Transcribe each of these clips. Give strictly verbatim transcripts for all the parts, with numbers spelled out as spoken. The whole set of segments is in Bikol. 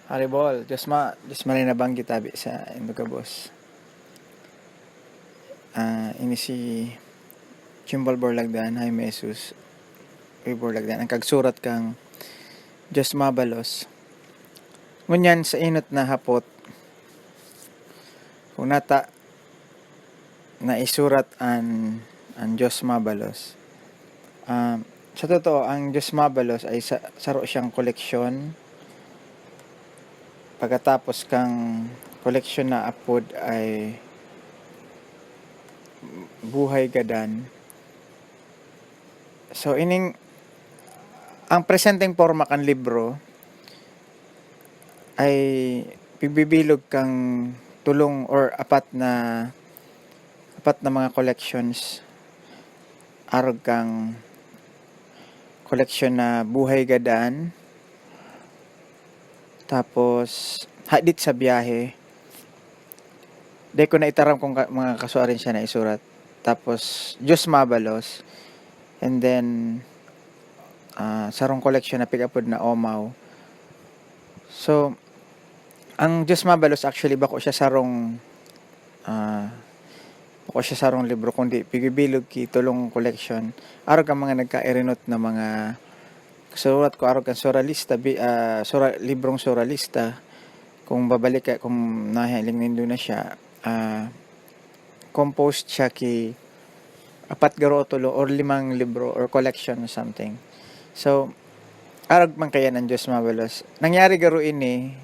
Haribol, Diyos ma, Diyos ma rin nabanggit tabi sa indo gabos. Ah, ini si Chimbal Borlagdan, Jaime Jesus, Uy Borlagdan, ang kagsurat kang Diyos Mabalos. Ngunyan, sa inot na hapot, kung nata na isurat an, an Diyos Mabalos. Ah, sa totoo, ang Diyos Mabalos ay sa, saro siyang koleksyon. Pagkatapos kang koleksyon na apod ay Buhay Gadan. So, ining, ang presenteng porma kan libro ay pigbibilog kang tulong or apat na, apat na mga collections. Arog kang koleksyon na Buhay Gadan, tapos Hadit sa Biyahe. Di ko na itaram kung ka, mga kasuarin siya na isurat. Tapos, Diyos Mabalos. And then, ah, sarong koleksyon na pig-apod na Omaw. So, ang Diyos Mabalos, actually, bako siya sarong, ah, bako siya sarong libro, kundi pigibilog ki tulong koleksyon. Arog ang mga nagkairinot na mga surat ko, arog ang suralista, bi-, ah, sura-, librong suralista. Kung babalik ka, kung nahiling nindo na siya, ah, composed siya ki apat garo o tulo or limang libro or collection or something. So, arog man kaiyan ang Diyos Mabalos. Nangyari garo ini,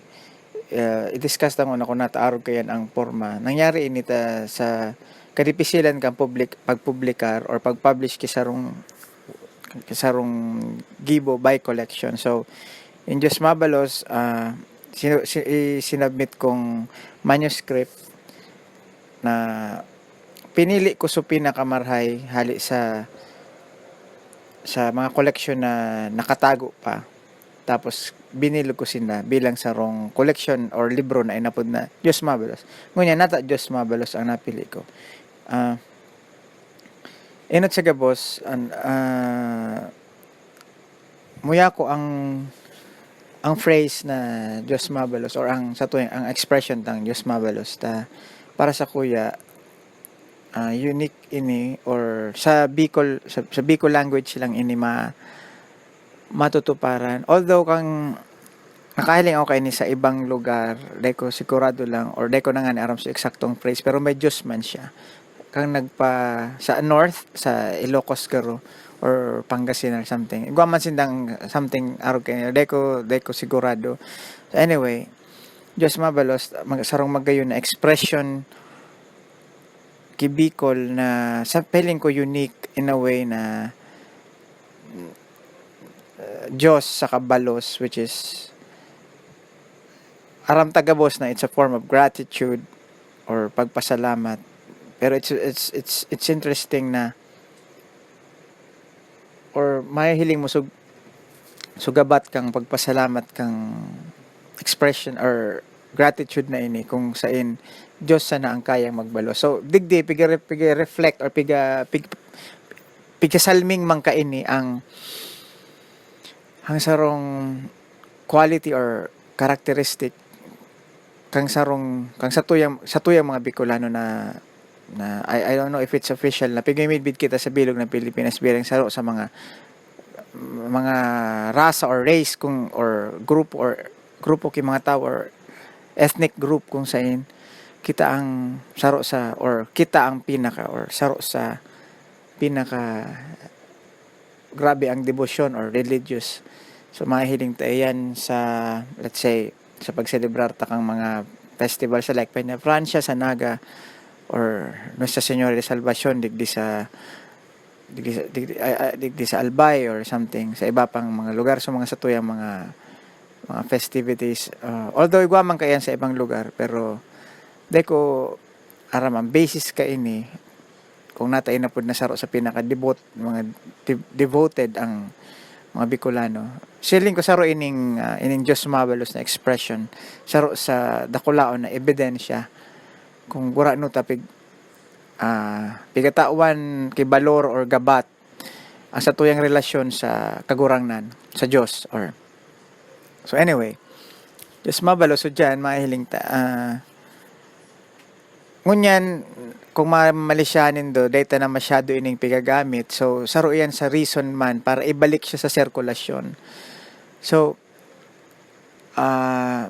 ah, i-discuss ta nguna kung nata arog kaiyan ang porma. Nangyari ini ta sa kadipisilan kan public, pagpublikar or pag-publish ki sarong, ki sarong gibo by collection. So, in Diyos Mabalos, ah, sinu-, si-, i-, sinubmit kong manuscript na pinili ko sa pinakamarhay hali sa, sa mga koleksyon na nakatago pa. Tapos, binilog ko sinda bilang sarong koleksyon or libro na inapod na Diyos Mabalos. Ngunyan, nata Diyos Mabalos ang napili ko. Ah, inot sa gabos, an-, ah, muya ko ang, ang phrase na Diyos Mabalos or ang, sa tuwing, ang expression tang Diyos Mabalos ta, para sa kuya, ah, unique ini or sa Bicol, sa, sa Bicol language lang ini ma-, matutuparan. Although kang nakahiling ako kaini sa ibang lugar, dai ko sigurado lang or dai ko na ngani aram sa eksaktong phrase, pero may Diyos man siya. Kang nagpa-, sa north, sa Ilocos garo, or Pangasinan or something. Igwa man sindang something arog kaini, dai ko, dai ko sigurado. So anyway, Diyos Mabalos, mag-, sarong magayon na expression ki Bicol na sa feeling ko unique in a way na, uh, Diyos saka balos, which is, aram ta gabos na it's a form of gratitude or pagpasalamat. Pero it's, it's, it's, it's interesting na, or mahihiling mo sug-, sugabat kang pagpasalamat kang expression or gratitude na ini kung sain Diyos sana ang kayang magbalos. So, digdi, pigi-re-, pigi-reflect or piga-, pig-, pigasalming man kaini ang, ang sarong quality or characteristic kang sarong, kang satuyang, satuyang mga Bicolano na, na, I, I don't know if it's official, na pigmimidbid kita sa bilog ng Pilipinas bilang saro sa mga, mga rasa or race kung, or grupo or grupo ki mga tao or ethnic group kung sain kita ang saro sa, or kita ang pinaka, or saro sa pinaka grabe ang debosyon or religious. So, mahihiling ta iyan sa, let's say, sa pagselebrar ta kang mga festival sa, like, Peñafrancia, sa Naga, or Nuestra Señora de Salvacion, digdi sa, digdi sa, digdi, ay, ay, digdi sa Albay or something, sa iba pang mga lugar, sa mga satuyang mga, mga festivities. Ah, although igwa man kaiyan sa ibang lugar, pero dai ko aram ang basis kaini, kung nata inapod na saro sa pinaka-devote, mga de-, devoted ang mga Bicolano. Feeling ko saro ining, ah, ining Diyos Mabalos na expression, saro sa dakulaon na ebidensya kung gurano ta pig-, ah, pigatawan ki balor or gabat ang satuyang relasyon sa Kagurangnan, sa Diyos, or, so anyway, Diyos mabalos, so diyan, mahihiling ta, ah, ngunyan, kung ma-, malisyahan nindo, dai ta na masyado ining pigagamit. So, saro iyan sa reason man para ibalik siya sa sirkulasyon. So, ah,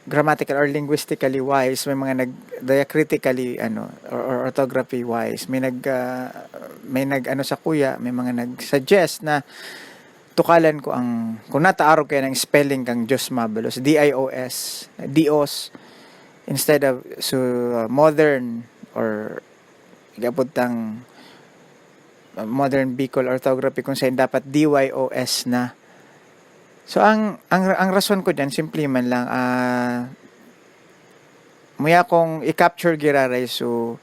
grammatical or linguistically wise, may mga nag-, diacritically, ano, or, or orthography wise, may nag-, ah, may nag-ano sa kuya, may mga nag-suggest na tukalan ko ang, kung nataarog kayo ng spelling kang Diyos mabalos, D I O S, Dios, instead of, so, uh, modern or igapod tang, uh, modern Bicol orthography, kung saan dapat D Y O S na. So, ang, ang, ang rason ko dyan, simple man lang, ah, muya kong i-capture giraray, so,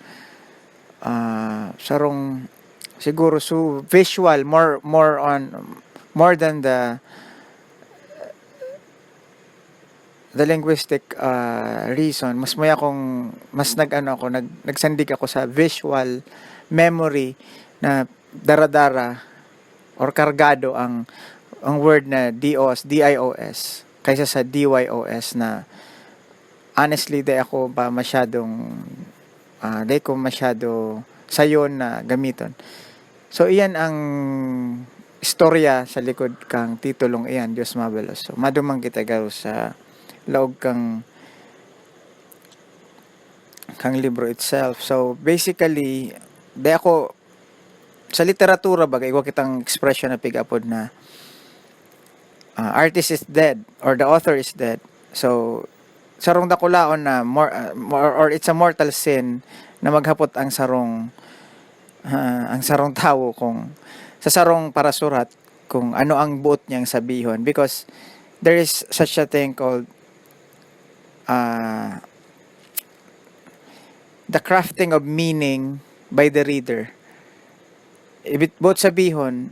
ah, sarong, siguro, so, visual, more, more on, more than the, the linguistic, ah, reason. Mas muya kong, mas nag-ano ako, nag-, nagsandig ako sa visual memory na dara-dara or kargado ang, ang word na Dios, D I O S, kaysa sa D Y O S na, honestly, di ako pa masyadong, ah, di ko masyado sayon na gamiton. So, iyan ang istorya sa likod kang titulong iyan, Diyos Mabalos. So, maduman kita garo sa laog kang, kang libro itself. So, basically, di ako, sa literatura, baga, igwa kitang expression na pig-apod na, ah, "Artist is dead" or "The author is dead." So, sarong dakulaon na mor-, ah, mor-, or it's a mortal sin na maghapot ang sarong, ah, ang sarong tawo kung sa sarong parasurat kung ano ang buot niyang sabihon, because there is such a thing called, ah, the crafting of meaning by the reader. Ibig, buot sabihon,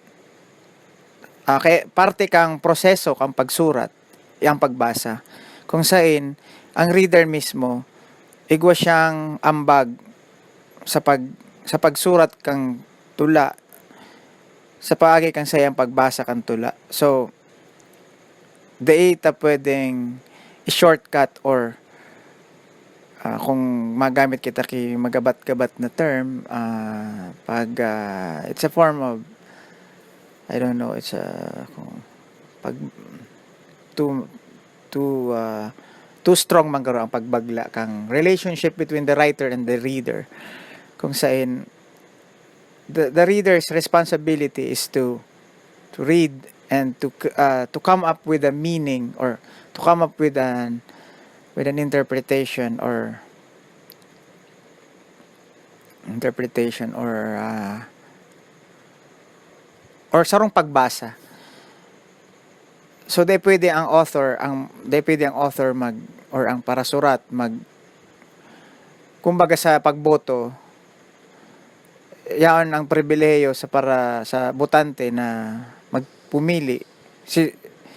ah, kaya parte kang proseso kang pagsurat, yang pagbasa. Kung sain, ang reader mismo, igwa siyang ambag sa pag-, sa pagsurat kang tula, sa paagi kang sayang pagbasa kang tula. So, dai ta pwedeng i-shortcut or, ah, kung magamit kita ki magabat-gabat na term, ah, pag, ah, it's a form of, I don't know, it's a, kung pag too, too, ah, too strong man garo ang pagbagla kang relationship between the writer and the reader. Kung sain, the, the reader's responsibility is to, to read and to c-, ah, to come up with a meaning or to come up with an, with an interpretation or interpretation or, ah, or sarong pagbasa. So, di pwede ang author, ang, di pwede ang author mag, or ang parasurat mag, kumbaga sa pagboto, yaon ang pribilehiyo sa para, sa botante na magpumili. Si,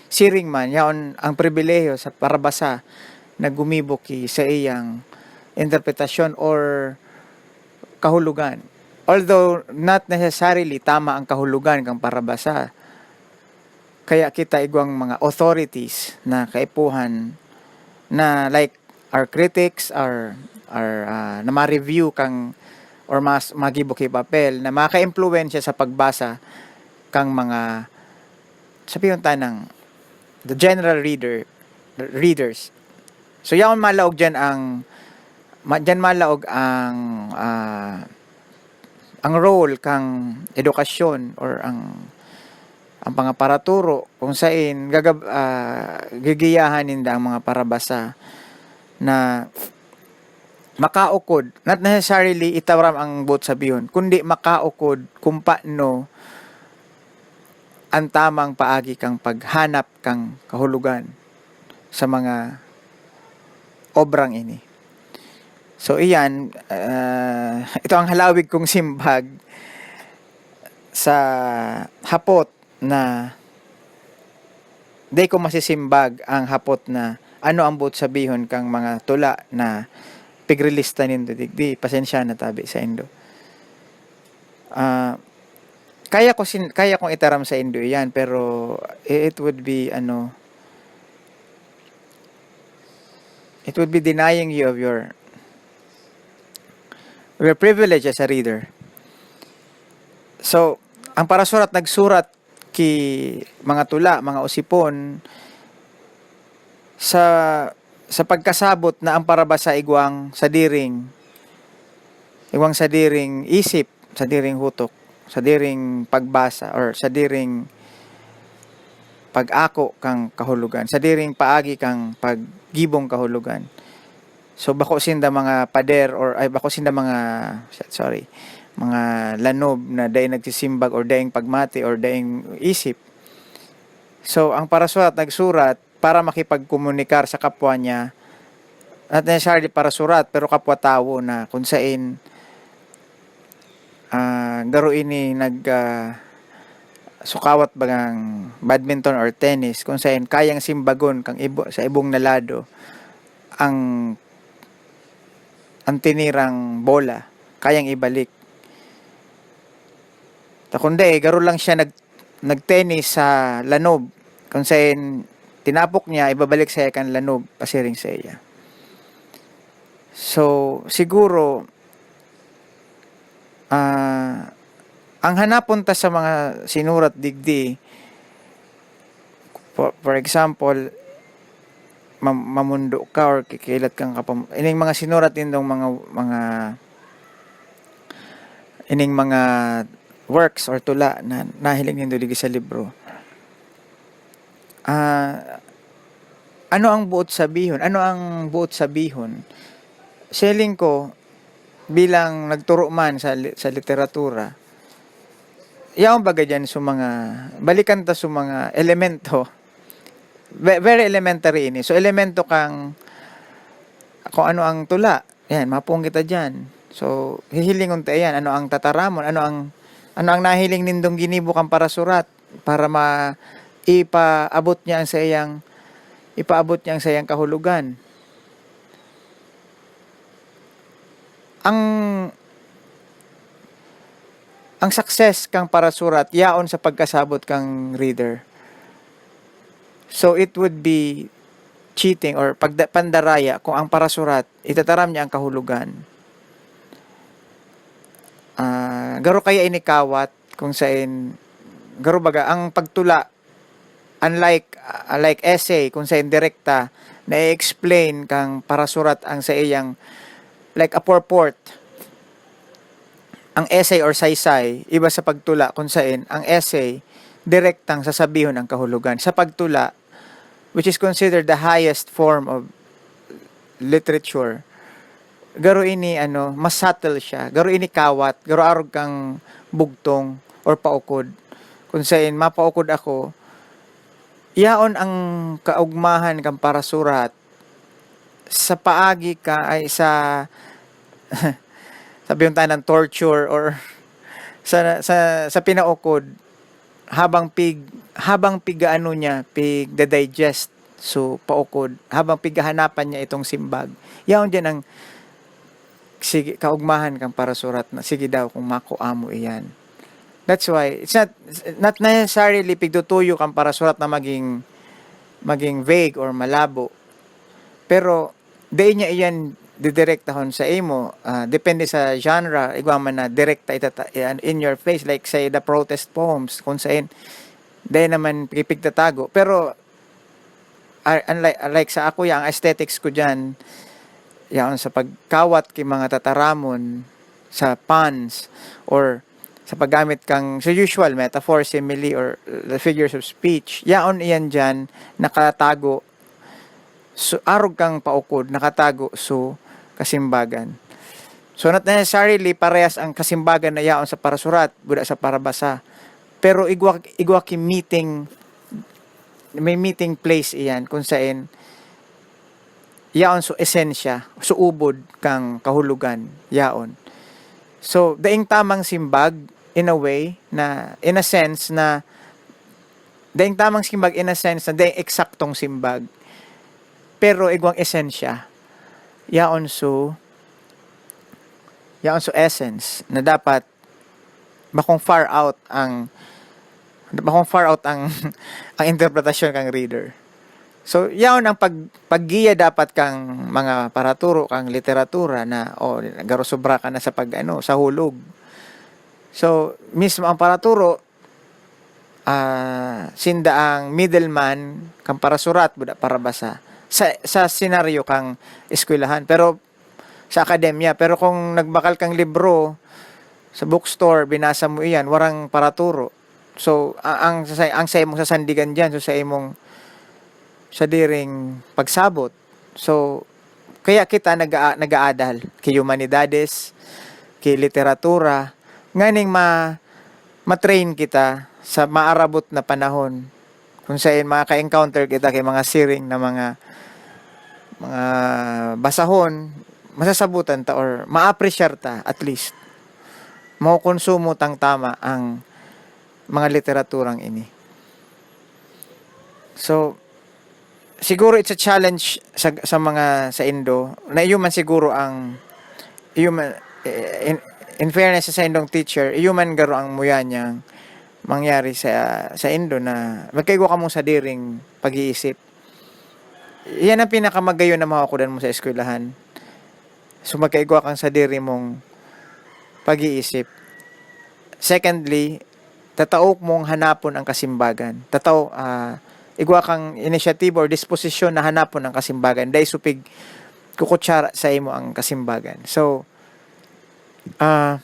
siring man, yaon ang pribilehiyo sa parabasa na gumibo ki sa iyang interpretasyon or kahulogan. Although not necessarily tama ang kahulogan kang parabasa, kaya kita igwang mga authorities na kaipuhan na, like, our critics, our, our, ah, na ma-review kang or mas magibo ki papel na makaimpluwensya sa pagbasa kang mga, sabihin ta nang, the general reader, readers. So, yaon malaog diyan ang, ma-, diyan malaog ang, ah, ang role kang edukasyon or ang, ang pangaparaturo kung sain gagab-, ah, gigiyahan ninda ang mga parabasa na makaukod, not necessarily itaram ang buot sabihon, kundi makaukod kung paano ang tamang paagi kang paghanap kang kahulogan sa mga obrang ini. So, iyan, ah, ito ang halawig kong simbag sa hapot na di ko masisimbag ang hapot na ano ang buot sabihon kang mga tula na pigrilista nindo digdi. Pasensya na tabi saindo. Ah, kaya ko sin-, kaya kong itaram saindo iyan, pero it would be, ano, it would be denying you of your, of your privilege as a reader. So, ang parasurat nagsurat ki mga tula, mga osipon, sa, sa pagkasabot na ang parabasa igwang sadiring, igwang sadiring isip, sadiring hutok, sadiring pagbasa, or sadiring pag-ako kan kahulogan, sadiring paagi kan paggibong kahulogan. So, bako sinda mga pader or, ay, bako sinda mga, sorry, mga lanob na daing nagsisimbag or daing pagmati or daing isip. So, ang parasurat nagsurat para makipagkomunikar sa kapwa niya, not necessarily parasurat, pero kapwa tawo na kung sain, ah, garo ini nag, ah, sukawat bagang badminton or tennis, kung sain kayang simbagon kang ibo-, sa ibong na lado ang, ang tinirang bola, kayang ibalik. Ta kundi, garo lang siya nag-, nagtennis sa lanob, kung sain tinapok niya, ibabalik saiya kan lanob, pasiring saiya. So, siguro, ah, ang hanapon ta sa mga sinurat digdi, for, for example, mam-, mamundo ka or kikilat kang kapam-, ining mga sinurat nindong mga, mga, ining mga works or tula na nahiling nindo digdi sa libro. Ah, ano ang buot sabihon? Ano ang buot sabihon? Sa hiling ko, bilang nagturo man sa li-, sa literatura, yaon baga diyan sa mga, balikan ta sa mga elemento. Ve-, very elementary ini. So, elemento kang kung ano ang tula. Yan, mapung kita diyan. So, hihilingon ta yan. Ano ang tataramon? Ano ang, ano ang nahiling nindong ginibo kan parasurat para ma-, ipaabot niya ang saiyang, ipaabot niya ang saiyang kahulogan? Ang, ang success kang parasurat yaon sa pagkasabot kang reader. So, it would be cheating or pagda-, pandaraya kung ang parasurat, itataram niya ang kahulogan. Ah, garo kaya ini kawat kung sain, garo baga, ang pagtula, unlike, ah, like essay, kung sain direkta, na-explain kang parasurat ang saiyang, like a purport. Ang essay or saysay, iba sa pagtula, kung sain, ang essay, direktang sasabihon ang kahulogan. Sa pagtula, which is considered the highest form of literature, garo ini, ano, mas subtle siya. Garo ini kawat, garo arog kang bugtong or paukod. Kung sain, mapaukod ako, yaon ang kaugmahan kan parasurat sa paagi ka, ay, sa, sabihin ta ng torture or sa, sa, sa pinaukod, habang pig-, habang pig-aano niya, pigda-digest, so, paukod, habang pighahanapan niya itong simbag. Yaon diyan ang, sige, kaugmahan kan parasurat na, "Sige daw, kung makua mo iyan." That's why, it's not, not necessarily pigtutuyo kan parasurat na maging, maging vague or malabo. Pero, dai niya iyan didirektahon sa imo, ah, depende sa genre, igwa man na direkta itata-, in your face, like say, the protest poems, kung sain, dai naman pigtatago. Pero, ah, unlike, like sa ako, ang aesthetics ko diyan, yaon sa pagkawat ki mga tataramon, sa puns, or sa paggamit kang, sa usual metaphor, simile, or the figures of speech, yaon iyan diyan nakatago, so, arog kang paukod, nakatago so kasimbagan. So, not necessarily parehas ang kasimbagan na yaon sa parasurat, buda sa parabasa. Pero igwa, igwa ki meeting, may meeting place iyan kung sain yaon so esensya, so ubod kang kahulogan, yaon. So, daing tamang simbag, in a way, na, in a sense, na daing tamang simbag, in a sense, na daing eksaktong simbag. Pero igwang esensya, yaon so, yaon so essence, na dapat bakong far out ang, bakong far out ang, ang interpretasyon kang reader. So, yaon ang pag-, paggiya dapat kang mga paraturo, kang literatura na, o, garo sobra ka na sa pag-ano, sa hulog. So, mismo ang paraturo, ah, sinda ang middleman kang parasurat, buda parabasa sa, sa senaryo kang eskwelahan. Pero sa akademya. Pero kung nagbakal kang libro sa bookstore, binasa mo iyan, warang paraturo. So, a-, ang sa, ang sa imong sasandigan diyan, so sa imong sadiring pagsabot. So, kaya kita nag-a-, nag-aadal ki humanidades, ki literatura, nganing ma-, ma-train kita sa maarabot na panahon. Kung sain makaka-encounter kita kay mga siring na mga, mga basahon, masasabutan ta or maapresyar ta at least. Makokonsumo tang tama ang mga literaturang ini. So, siguro it's a challenge sa, sa mga saindo na iyo man siguro ang, iyo man, eh, in, in fairness sa saindong teacher, iyo man garo ang muya niyang mangyari sa, saindo na magkaigwa kamong sadiring pag-iisip. Yan ang pinakamagayon na makukudan mo sa eskwelahan. So, magkaigwa kang sadiri mong pag-iisip. Secondly, tatao mong hanapon ang kasimbagan. Tatao, ah, igwa kang inisyatibo or disposisyon na hanapon ang kasimbagan. Dai supig kukutsara sa imo ang kasimbagan. So, ah,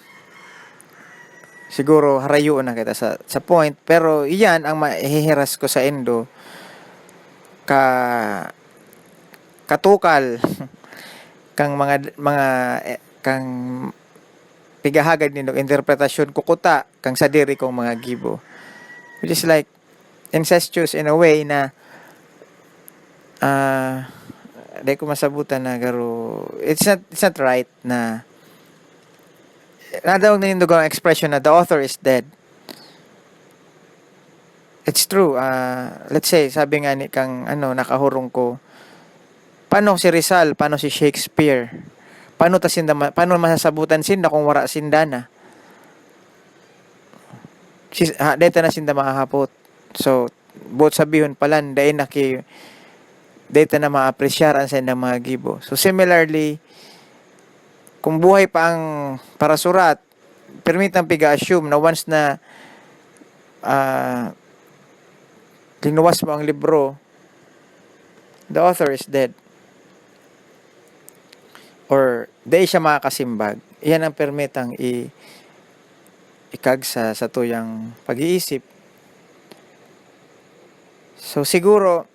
siguro harayoon na kita sa, sa point, pero iyan ang mahihiras ko saindo ka, katukal kang mga, mga, eh, kang pighahagad nindo, interpretasyon, kukuta kang sadiri kong mga gibo. Which is like, incestuous in a way na, ah, di ko masabutan na garo, it's not, it's not right na, nadawag na yung dugang expression na the author is dead. It's true, ah, let's say, sabi nga ni kang, ano, nakahurong ko, paano si Rizal, paano si Shakespeare? Paano ta sinda ma-, paano masasabutan sinda kung wara sinda na? Sis-, ha, deta na sinda mahahapot. So, boot sabihon palan, dai na ki-, deta na maapresyar ang saindang mga gibo. So, similarly, kung buhay pa ang parasurat, permitang piga-assume na once na, ah, linuwas mo ang libro, the author is dead. Or, dai siya makakasimbag. Iyan ang permitang i-, ikag sa, sa tuyang pag-iisip. So, siguro,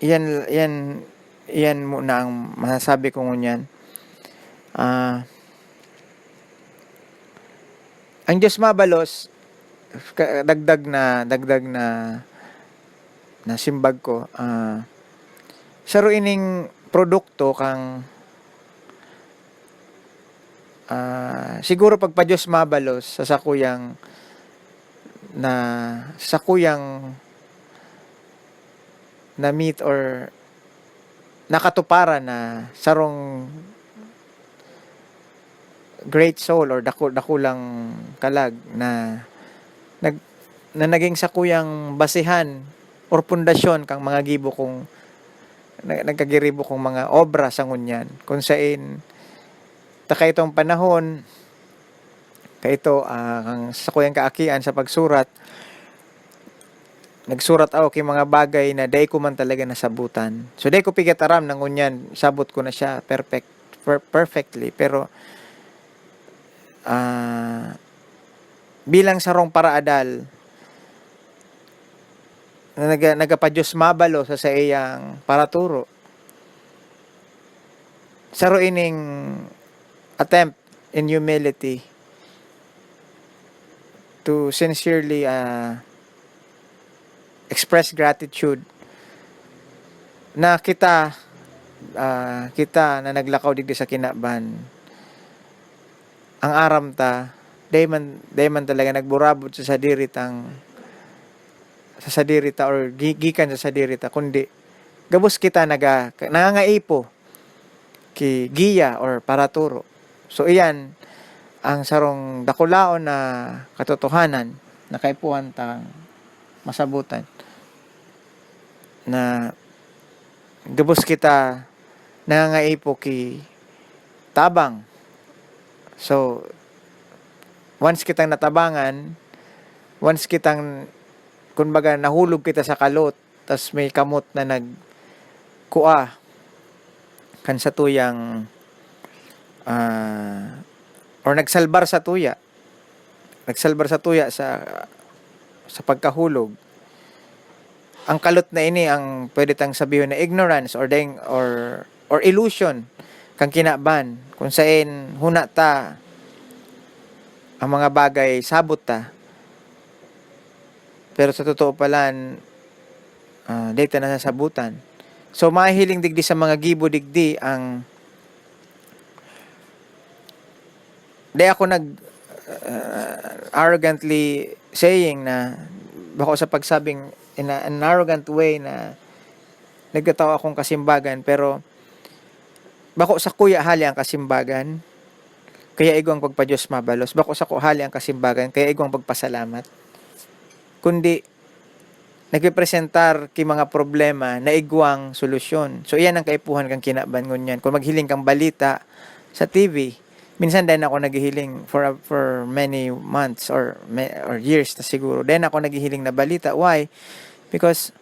iyan, iyan, iyan muna ang masasabi ko ngunyan. Ah, ang Diyos mabalos, ka-, dagdag na, dagdag na, na simbag ko, ah, saro ining produkto kang, ah, siguro pagpa-Diyos mabalos sa sakuyang na, sakuyang na-meet or nakatuparan na sarong great soul or daku-, dakulang kalag na nag-, na naging sakuyang basehan or pundasyon kang mga gibo kong, na, nagkagiribo kong mga obra sa ngunyan. Kung sain, ta kaitong panahon, kaito, ah, kang sakuyang kaakian sa pagsurat, nagsurat ako ki mga bagay na dai ko man talaga nasabutan. So, dai ko pigataram na ngunyan, sabot ko na siya perfect, per-, perfectly. Pero, ah, bilang sarong paraadal na naga-, nagapa-Diyos mabalo sa saiyang paraturo, saro ining attempt in humility to sincerely, ah, express gratitude na kita, ah, kita na naglakaw digdi sa kinaban, ang aram ta, dai man, dai man talaga nagburabot sa sadiri tang, sa sadiri ta or gi-, gikan sa sadiri ta, kundi gabos kita naga-, nangangaipo ki giya or paraturo. So, iyan ang sarong dakulaon na katotohanan na kaipuhan tang masabutan, na gabos kita nangangaipo ki tabang. So, once kitang natabangan, once kitang, kumbaga, nahulog kita sa kalot, tas may kamot na nagkua kan satuyang, ah, or nagsalbar sa tuya, nagsalbar sa tuya sa, sa pagkahulog. Ang kalot na ini ang pwede tang sabihon na ignorance or deng-, or, or illusion kan kinaban, kung saen huna ta ang mga bagay sabot ta, pero sa totoo palan, ah, dai ta nasasabutan. So, mahihiling digdi sa mga gibo digdi ang, di ako nag, ah, arrogantly saying na, bako sa pagsabing in a, an arrogant way na nagtatao akong kasimbagan, pero bako sakuya hali ang kasimbagan, kaya igwang pagpa-Diyos mabalos. Bako sako hali ang kasimbagan, kaya igwang pagpasalamat. Kundi, nagpipresentar ki mga problema na igwang solusyon. So, iyan ang kaipuhan kan kinaban ngunyan. Kung maghiling kang balita sa T V, minsan dai na ako naghihiling for a, for many months or me-, or years na siguro. Dai na ako naghihiling na balita. Why? Because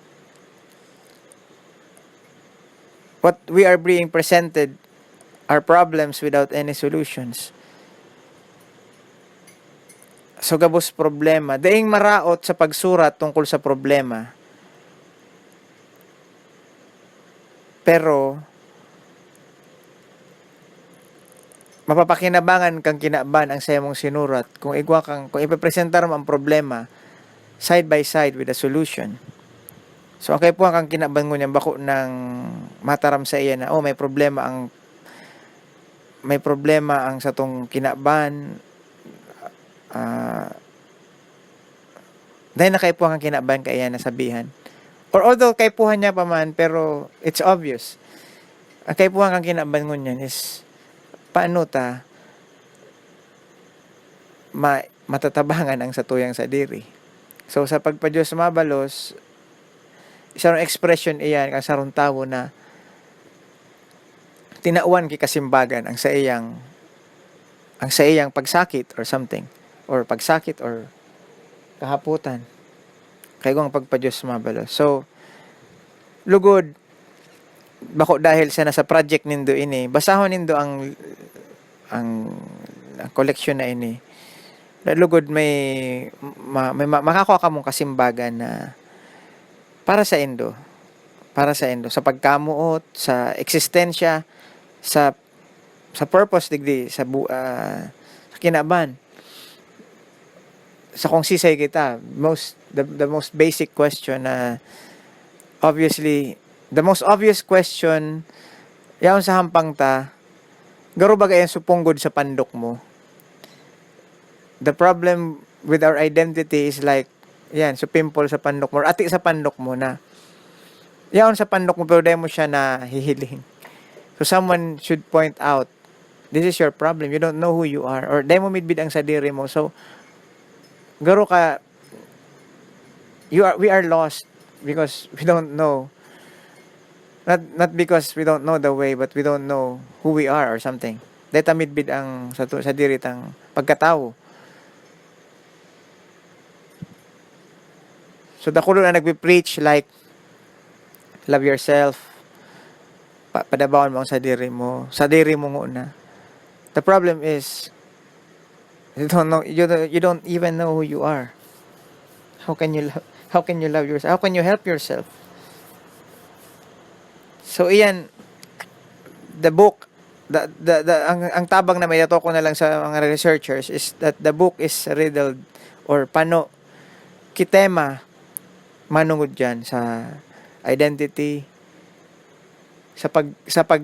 what we are being presented are problems without any solutions. So, gabos problema. Daing maraot sa pagsurat tungkol sa problema. Pero, mapapakinabangan kang kinaban ang saimong sinurat kung igwa kang, kung ipepresentar mo ang problema side by side with the solution. So, ang kaipuhan kang kinaban ngunyan, bako nang mataram saiya na, "Oh, may problema ang, may problema ang satong kinaban." Ah, dai na kaipuhan kang kinaban kaiyan nasabihan. Or although kaipuhan niya pa man, pero it's obvious. Ang kaipuhan kang kinaban ngunyan is, paano ta ma-, matatabangan ang satuyang sadiri? So, sa pagpa-Diyos mabalos, sarong ekspresyon iyan kan sarong tawo na tinawan ki kasimbagan ang saiyang, ang saiyang pagsakit or something, or pagsakit or kahapotan. Kaya kung pagpa-Diyos mabalos. So, lugod, bako dahil sa nasa project nindo ini, basahon nindo ang, ang, ang koleksyon na ini. Lugod may, ma-, may ma-, makakua kamong kasimbagan na para saindo, para saindo, sa pagkamoot, sa eksistensya, sa, sa purpose digdi, sa bu-, ah, sa kinaban. Sa kung sisay kita, most, the, the most basic question na, obviously, the most obvious question, yaon sa hampang ta, garo baga yan supunggod sa pandok mo? The problem with our identity is like, yan, so pimple sa pandok mo, or ati sa pandok mo na. Yaon sa pandok mo, pero dai mo siya nahihiling. So someone should point out, "This is your problem. You don't know who you are." Or dai mo midbid ang sadiri mo. So, garo ka, you are, we are lost because we don't know. Not, not because we don't know the way, but we don't know who we are or something. Dai ta midbid ang sa tu-, sadiri tang pagkatawo. So, dakul na nagpi-preach like, "Love yourself. Pa-, padabawon mo ang sadiri mo. Sadiri mo nguna." The problem is, you don't know, you don't, you don't even know who you are. How can you love, how can you love yourself? How can you help yourself? So, iyan, the book, the, the, the, ang, ang tabang na may ko na lang sa mga researchers is that the book is riddled or pano ki tema manungod diyan sa identity, sa pag, sa pag,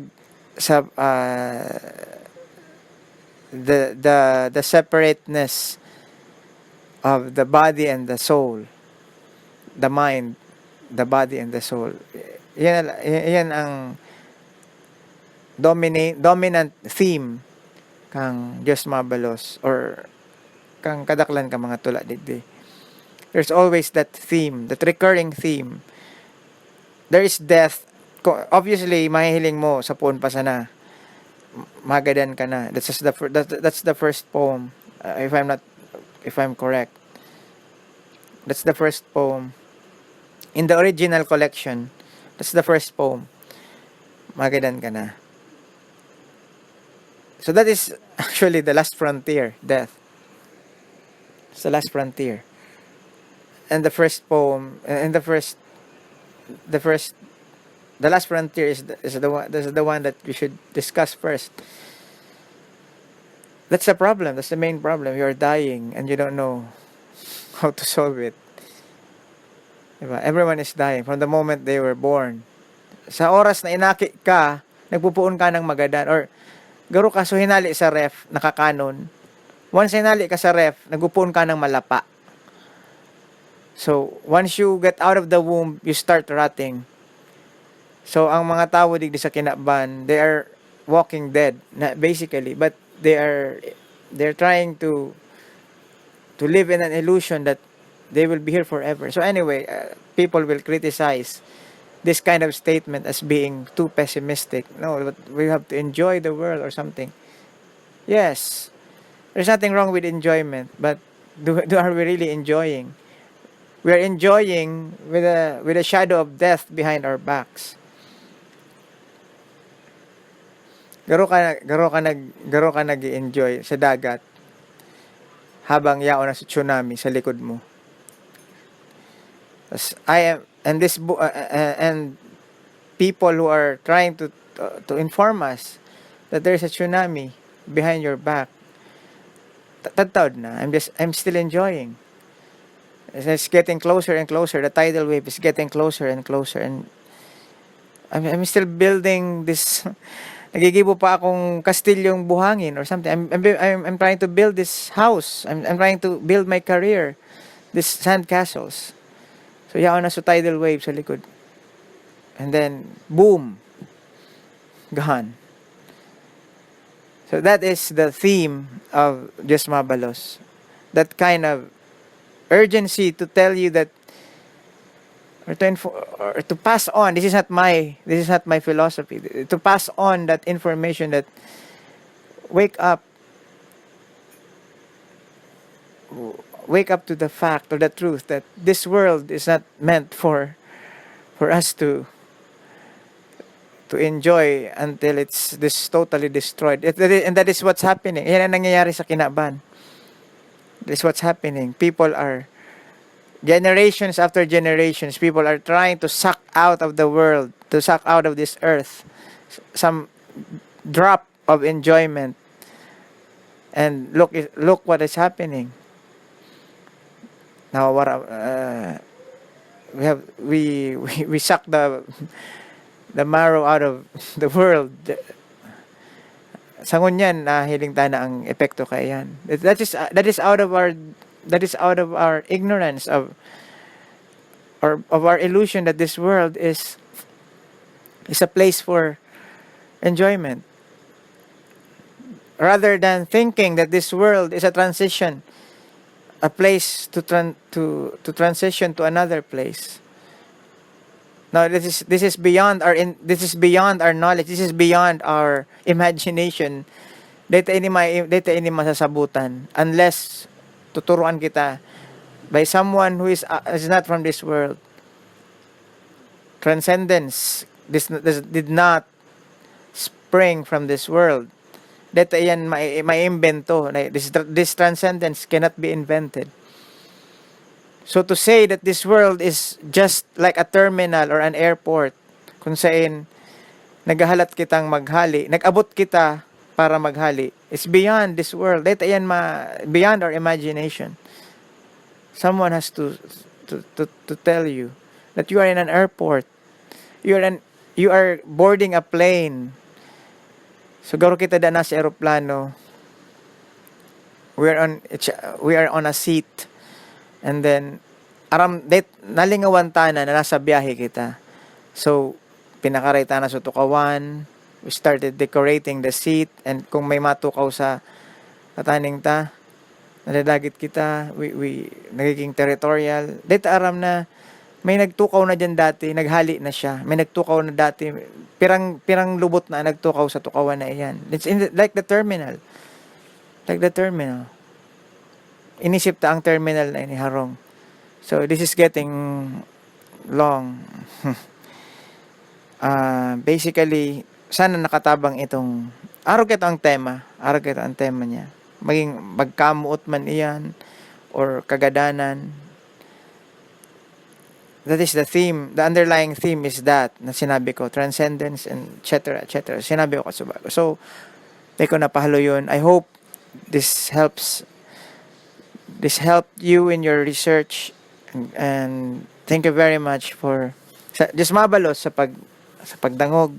sa, ah, the, the, the separateness of the body and the soul, the mind, the body and the soul. Yan, yan ang domini-, dominant theme kang Diyos Mabalos or kang kadaklan ka mga tula digdi. There's always that theme, that recurring theme. There is death ko-, obviously, mahihiling mo sa poon pa sana. M-, magadan ka na. That's just the fir-, that, that's the first poem, uh, if I'm not, if I'm correct. That's the first poem. In the original collection, that's the first poem. Magadan ka na. So that is actually the last frontier, death. It's the last frontier. And the first poem, and the first, the first, the last frontier is the, is the one, is the one that we should discuss first. That's the problem. That's the main problem. You're dying and you don't know how to solve it. Diba? Everyone is dying from the moment they were born. Sa oras na inaki ka, nagpupuon ka ng magadan. Or, garo ka, so hinali sa ref, nakakanon. Once hinali ka sa ref, nagpupuon ka ng malapa. So, once you get out of the womb, you start rotting. So, ang mga tawo digdi sa kinaban, they are walking dead, na, basically, but they are, they're trying to, to live in an illusion that they will be here forever. So anyway, uh, people will criticize this kind of statement as being too pessimistic. No, but we have to enjoy the world or something. Yes, there's nothing wrong with enjoyment, but do, do are we really enjoying? We are enjoying with a, with a shadow of death behind our backs. Garo ka, garo ka nag-, garo ka nag-i-enjoy sa dagat habang yaon na sa tsunami sa likod mo. Tas, I am, and this bu-, uh, uh, and people who are trying to, uh, to inform us that there's a tsunami behind your back. Ta-, tadtaod na. I'm just, I'm still enjoying. It's, it's getting closer and closer. The tidal wave is getting closer and closer. And I'm, I'm still building this, nagigibo pa akong kastilyong buhangin or something. I'm, I'm, bu-, I'm, I'm trying to build this house. I'm, I'm trying to build my career, these sand castles. So, yaon na sa tidal wave sa likod. And then, boom! Gone. So, that is the theme of Diyos Mabalos. That kind of urgency to tell you that, or to info-, or to pass on, this is not my, this is not my philosophy, to pass on that information that, wake up, w-, wake up to the fact or the truth that this world is not meant for, for us to, to enjoy until it's this totally destroyed. It, that is, and that is what's happening. Yan ang nangyayari sa kinaban. That is what's happening. People are, generations after generations, people are trying to suck out of the world, to suck out of this earth, s-, some drop of enjoyment. And look, i-, look what is happening. Nawawara, uh, we have, we, we, we suck the, the marrow out of the world. Sa ngunyan, nahiling ta na ang epekto kaiyan. That, that is, uh, that is out of our, that is out of our ignorance of, or of our illusion that this world is, is a place for enjoyment. Rather than thinking that this world is a transition, a place to tran-, to, to transition to another place. Now, this is, this is beyond our in-, this is beyond our knowledge. This is beyond our imagination. Dai ta ini ma-, dai ta ini masasabutan unless tuturuan kita by someone who is, uh, is not from this world. Transcendence, this, this did not spring from this world. Dai ta iyan mai-, maiimbento. Like, this, this transcendence cannot be invented. So to say that this world is just like a terminal or an airport, kung sain naghahalat kitang maghali, nag-abot kita para maghali, it's beyond this world. Dai ta iyan ma-, beyond our imagination. Someone has to, to, to, to tell you that you are in an airport. You are an, you are boarding a plane. So, garo kita dana sa eroplano. We are on, it's, we are on a seat. And then, aram, det-, nalingawan ta na, na nasa biyahe kita. So, pinakaray ta na sa tukawan. We started decorating the seat. And kung may matukaw sa kataning ta, nadadagit kita, we, we, nagiging territorial. Dai ta aram na May nagtukaw na diyan dati, naghali na siya. May nagtukaw na dati, pirang, pirang lubot na nagtukaw sa tukawan na iyan. It's in the, like the terminal. Like the terminal. Inisip ta ang terminal na ini, harong. So, this is getting long. Ah, basically, sana nakatabang itong, arog ito ang tema, arog ito ang tema niya. Maging magkamuot man iyan or kagadanan, that is the theme, the underlying theme is that na sinabi ko, transcendence and et cetera, et cetera. Sinabi ko kasubago. So, di ko napahalo yun. I hope this helps, this helped you in your research, and, and thank you very much for, sa, Diyos mabalos sa pag, sa pagdangog,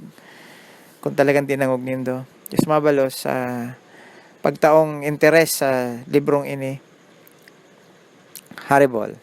kung talagang dinangog nindo. Diyos mabalos sa pagtaong interes sa librong ini. Haribol.